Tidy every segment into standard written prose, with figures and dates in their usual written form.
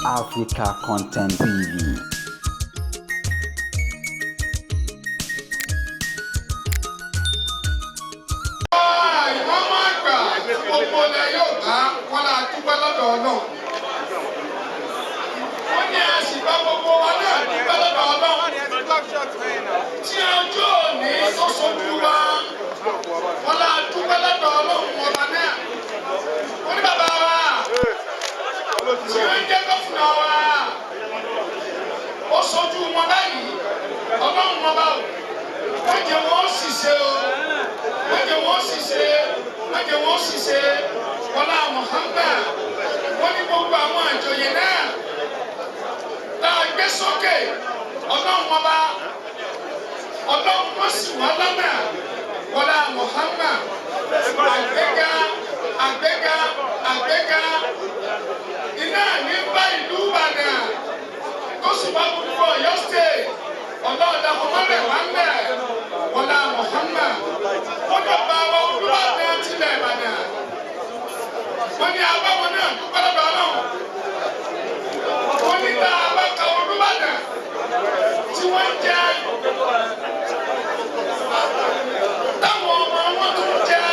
Africa Content TV. Ìmọ̀ọ́mọ́ àgbà gbogbo ilẹ̀ Yorùbá wọn là dúpẹ́ lọ́dọ̀ Ọlọ́run. Wọ́n ní àṣìbá gbogbo wa náà dúpẹ́ lọ́dọ̀ Ọlọ́run. Tí ọjọ́ òní tó sojú wa, wọn là dúpẹ́ lọ́dọ̀ Ọlọ́run ọba náà. Wọ́n ní bàbá wa tí wọ́n ń jẹ́ gọ́fúnà wa, ó sojú wọn báyìí, Ọlọ́run ọba o, wọ́n jẹ́ wọ́n sì ṣe o, wọ́n jẹ́ wọ́n sì ṣe, wọ́n jẹ́ wọ́n sì ṣe wọlá Muhammad. Wọ́n ní gbogbo àwọn àjòyè náà tá a gbé sókè, Ọlọ́run ọba, Ọlọ́run wọ́n sì wọ́n lọ́nà wọlá Muhammad. Àgbéga, àgbéga, àgbéga iná ní bá ìlú Ìbàdàn tó sì wá gbogbo Ọ̀yọ́ State, ọlọ́ọ̀dà ọmọlẹ̀ wà ń bẹ̀ wọlá Muhammad. Wọ́n lọ bá wa Olúbàdàn tilẹ̀ Ìbàdàn, wọ́n ní abáwọn náà dúpẹ́ lọ́dọ̀ Ọlọ́run. Wọ́n ní tá a bá ka Olúbàdàn tí wọ́n jẹ́, táwọn ọmọ wọn tún jẹ́,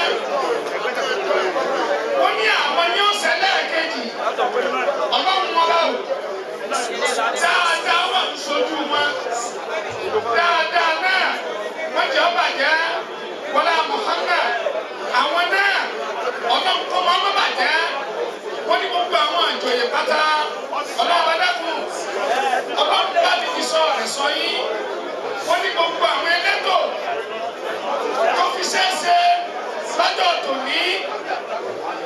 wọ́n ní àwọn ní ọ̀sẹ̀ lẹ́ẹ̀kejì. Ọlọ́run wọn bá wò dáadáa, wà ń sojú wọn dáadáa náà, wọ́n jẹ́ ọbàjẹ́ wọlé Muhammad. Àwọn náà, Ọlọ́run kọ́ wọn má bàjẹ́. Wọ́n ní gbogbo àwọn àjòyè pátá, Ọlọ́run bá dákun, Ọlọ́run bá mi fi sọ rẹ̀ sọ yín. Wọ́n ní gbogbo àwọn elétò tó fi ṣeéṣe lọ́jọ́ tòní,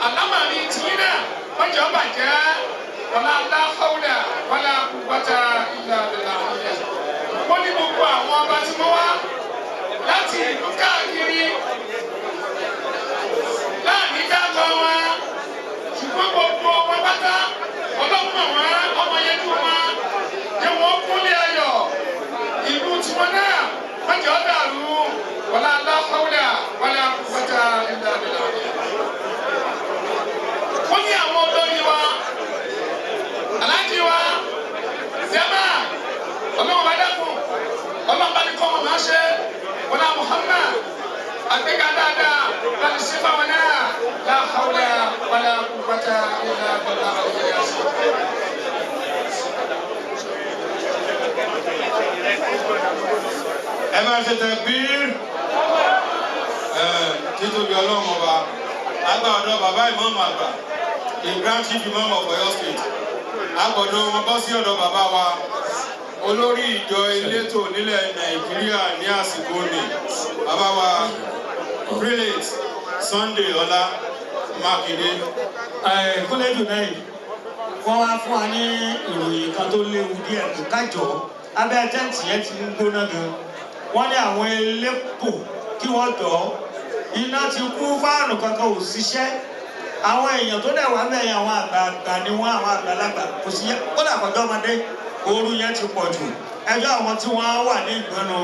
àlámàrí tìyín náà, wọ́n jẹ́ ọbàjẹ́ wọlé aláhàwùlà wọlé quwwata illa billah. Wọ́n ní gbogbo àwọn ọba tí wọ́n wá láti ìlú káàkiri láàrin dáàbọ̀ wọn, ṣùgbọ́n gbogbo wọn pátá, ọlọ́mọ wọn, ọmọ yẹn wọn jẹ́ wọn kúnlẹ̀ ayọ̀, ìlú tiwọn náà wọ́n jẹ́ ọ̀dàrú wọlé aláhàwùlà wọlé quwwata illa billah. Wọ́n ní àwọn olórí wa, aláàjì wa zẹ́mà, Ọlọ́run bá dákun, Ọlọ́run bá ní kọ́ ọmọ máa ṣe wọlé Muhammad. Àgbéga dáadáa láti ṣe fáwọn náà, la hawla wala quwwata illa billah. Ẹ máa ṣe tẹ̀bír títóbi Ọlọ́run ọba. Àgbà ọ̀dọ̀ bàbá ìmọ̀ọ́mù àgbà, the Grand Chief Imam of Oyo State, agbọ̀dọ̀ wọn bọ́ sí ọ̀dọ̀ bàbá wa olórí ìjọ elétò nílẹ̀ Nàìjíríà ní àsìkò ní, bàbá wa Prelate Sunday Ọlá Mákindé. Kúlẹ̀dù náà, wọ́n wá fún wa ní ìròyìn kan tó léwu díẹ̀ kó kájọ. Abẹ́ tẹ́ǹtì yẹn ti ń gbóná gan. Wọ́n ní àwọn elépo kí wọ́n dọ̀ iná ti kú, fáànù kankan ò ṣiṣẹ́. Àwọn èèyàn tó dẹ̀ wá mẹ́yìn, àwọn àgbààgbà ni wọ́n, àwọn àgbàlagbà kò sí kódà kọjọ́ ọmọdé. Ooru yẹn ti pọ̀ jù. Ẹjọ́ àwọn tí wọ́n wà ní ìgbónú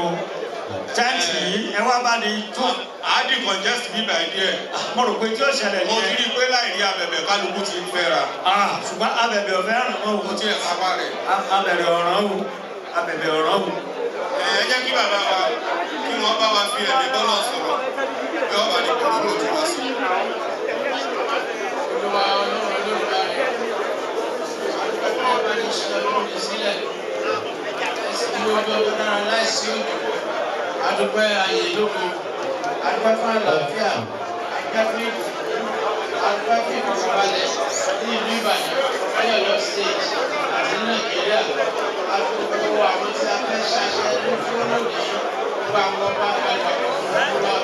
tẹ́ǹtì yìí, ẹ wá bá ní tó. A decongest bíbà díẹ̀. Mo rò pé tí ó ṣẹlẹ̀ Mo ti nìyẹn. rí i pé láì rí abẹ̀bẹ̀, kálukú ti ń fẹ́ra. Ah, ṣùgbọ́n abẹ̀bẹ̀ ọ̀fẹ́ ràn wọ́n Mo o. ti ẹ̀ kápá rẹ̀. Abẹ̀rẹ̀ ọ̀ràn o, abẹ̀bẹ̀ ọ̀ràn o. Ẹ jẹ́ kí bàbá wa kí wọ́n bá wa fi ẹ̀mí bọ́lọ̀ sọ̀rọ̀ bí ọba ní kòrónà tí wọ́n sí. Olúwa Ọlọ́run Olódùmarè, ọba ní ṣe ọdún yìí sílẹ̀ ẹsìn ní ojú ọdún dára láìsí òjò. Adúpẹ́ ayé lóko, adúpẹ́ fún àlàáfíà, adúpẹ́ fún ìbùkún, adúpẹ́ fún ìfọ̀kànbalẹ̀ ní ìlú Ìbàdàn, ní Ọ̀yọ́ State àti ní Nàìjíríà. Adúpẹ́ gbogbo àwọn tí a fẹ́ ṣaṣẹ́ ní fún lónìí, gbogbo àwọn ọba àgbàlagbà fún wa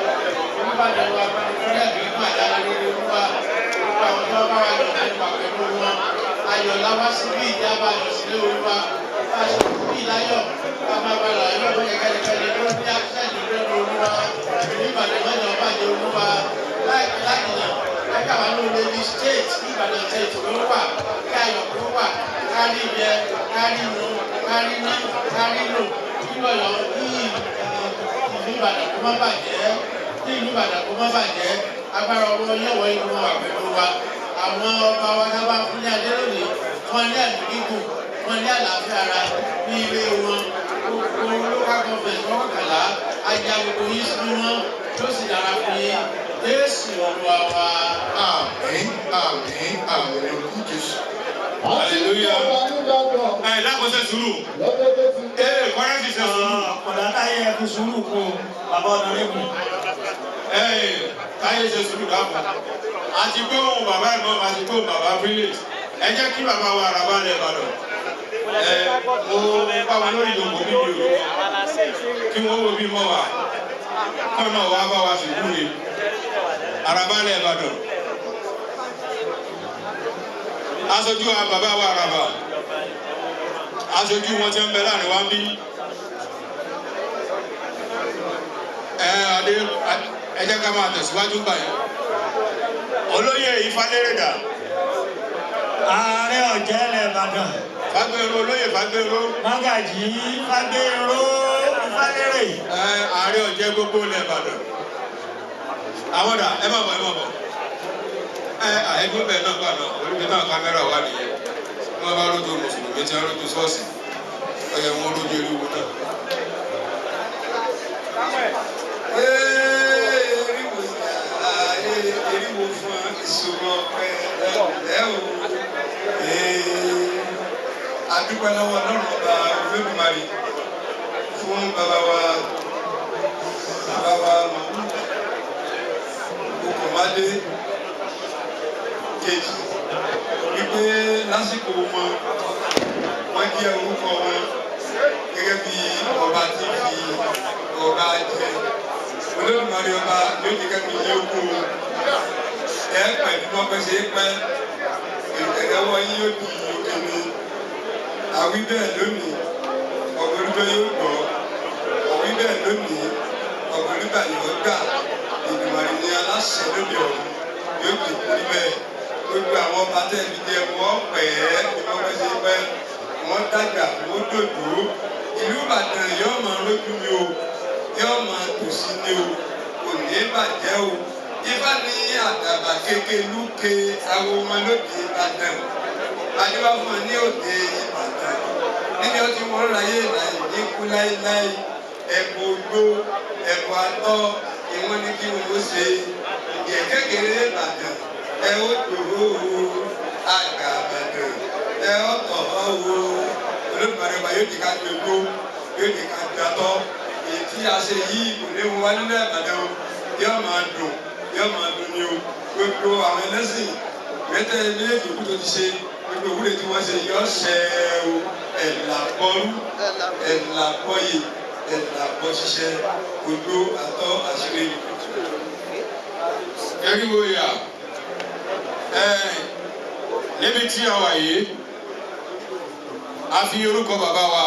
Olúbàdàn wa, fúnlẹ̀ bí àdára rere wa, gbogbo àwọn tó bá wà lọ nípa pẹ̀lú wọn. Ayọ̀ láwá síbí, ìjábá ayọ̀ sílé Olúwa. Bá a ṣe bí láyọ̀, bá a máa bá lọ ayọ̀ bóyá kẹ́lẹ́kẹ́lẹ́ ló ní àṣẹ́jù lórí Olúwa. Ìlú Ìbàdàn mẹ́jọ bàjẹ́ Olúwa láìpẹ́ láìjìnà. Lẹ́ka wà ní olè ní state, ní Ìbàdàn State ló wà, kí ayọ̀ kó wà, kárí jẹ, kárí mu, kárí ná, kárí lò, kí lọ́yọ̀, kí ìlú Ìbàdàn kó má bàjẹ́, kí ìlú Ìbàdàn kó má bàjẹ́. Agbára ọwọ́ yẹ̀wọ̀ inú wa pẹ̀lú wa. Àwọn ọba wa tá a bá fún ní adé lónìí. Fún ní ẹ̀mí gígùn, fún ní àlàáfíà ara ní ilé wọn. Gbogbo local government mọ́kànlá, ajá gbogbo yín sí mímọ́, tó sì dára fún yín. Jésù Olúwa wa. Àmín, àmín, àmín ní orúkọ Jésù. Hallelujah. Ẹ dákun, ṣe sùúrù. Ee, kọ́rẹ́sì, ṣe sùúrù. Ọ̀dà táyé, ẹ fi sùúrù kún o, bàbá honourable. Ee, táyé, ṣe sùúrù dákun. Àti gbóhùn bàbá ìmọ̀, àti gbóhùn bàbá village. Ẹ jẹ́ kí bàbá wa àràbà lẹ̀ Ìbàdàn. Ẹ mo bá wọn lórí ìdòkò níbi òru kí wọ́n wo bí mọ́ wa kọ́ náà wá bá wa ṣùgbọ́n àràbà lẹ̀ Ìbàdàn. Aṣojú wa, bàbá wa àràbà, aṣojú wọn ti ń bẹ láàrin wa ń bí. Ẹ adé, ẹ jẹ́ ká máa tẹ̀síwájú báyìí. Olóyè Ifálérèdà. Ààrẹ ọ̀jẹ̀ ilẹ̀ Ìbàdàn. Fagbèrò, olóyè Fagbèrò. Mágàjì Fágbéró Ifálérè. Ẹ ààrẹ ọ̀jẹ̀ gbogbo ilẹ̀ Ìbàdàn. Àwọn dà, ẹ má bọ̀, ẹ má bọ̀. Ẹ àyẹ̀dún bẹ́ẹ̀ náà gbà náà orí bí náà kámẹ́rà wà nìyẹn. Bí wọ́n bá rójú mùsùlùmí tí wọ́n rójú ṣọ́ọ̀ṣì, ó yẹ wọ́n rójú eriwo náà. Eriwo eriwo fún ìṣòro ọpẹ́ ẹ o. Adúpẹ́ lọ́wọ́ Ọlọ́run Ọba Olódùmarè fún bàbá wa, bàbá wa Mahmood Okunmade kejì, wípé lásìkò wọn, wọ́n jẹ́ orúkọ wọn gẹ́gẹ́ bí ọba tí fi ọba jẹ. Olódùmarè Ọba yóò jẹ́ kẹ́mi yé okun ẹ pẹ̀lú wọn pẹ́ ṣe é pẹ́ ìrẹ̀lẹ́wọ́ yín yóò di òkè mi. Àwí bẹ́ẹ̀ lónìí, ọ̀gbọ̀nùjọ́ yóò gbọ́. Àwí bẹ́ẹ̀ lónìí, ọ̀gbọ̀nùgbà yóò gbà. Ìgbìmọ̀ ní aláṣẹ lóde ọ̀run yóò di kúrí bẹ́ẹ̀. Gbogbo àwọn ọba tẹ́ fi jẹ wọ́n pẹ́ bí wọ́n pẹ́ ṣe pẹ́, wọ́n dàgbà, wọ́n dòdò. Ìlú Ìbàdàn yóò máa lójú mi o, yóò máa tòsí ni o, kò ní bàjẹ́ o. Ifá ní àdàbà kéke lúke awo wọn lóde Ìbàdàn, adébá fún ọ ní òde Ìbàdàn níbi ọtí wọn ráyè láì ní kú láéláé. Ẹ̀bùn ogbó, ẹ̀bùn atọ́ ìwọ́n ní kí wọ́n ṣe ìjẹ́ kékeré Ìbàdàn. Ẹ ó dòwó o, àgbà Ìbàdàn, ẹ ó tọ̀ ọ́ o. Olódùmarè Ọba yóò di ká gbogbo, yóò di ká gbàtọ́. Èyí tí a ṣe yìí kò ní wọ́n wá nílẹ̀ Ìbàdàn o, yóò máa dùn, yóò máa dùn ní o. Gbogbo àwọn ẹlẹ́sìn mẹ́tẹ́ méjèèjì kú tó ti ṣe gbogbo ìwúre tí wọ́n ṣe yọ ṣẹ́ o. Ẹ̀là bọ́rú, ẹ̀là bọ́yè, ẹ̀là bọ́ ṣiṣẹ́ gbogbo àtọ́ àṣírí. Eriwo yà ẹ níbi tí a wà yìí, a fi orúkọ bàbá wa.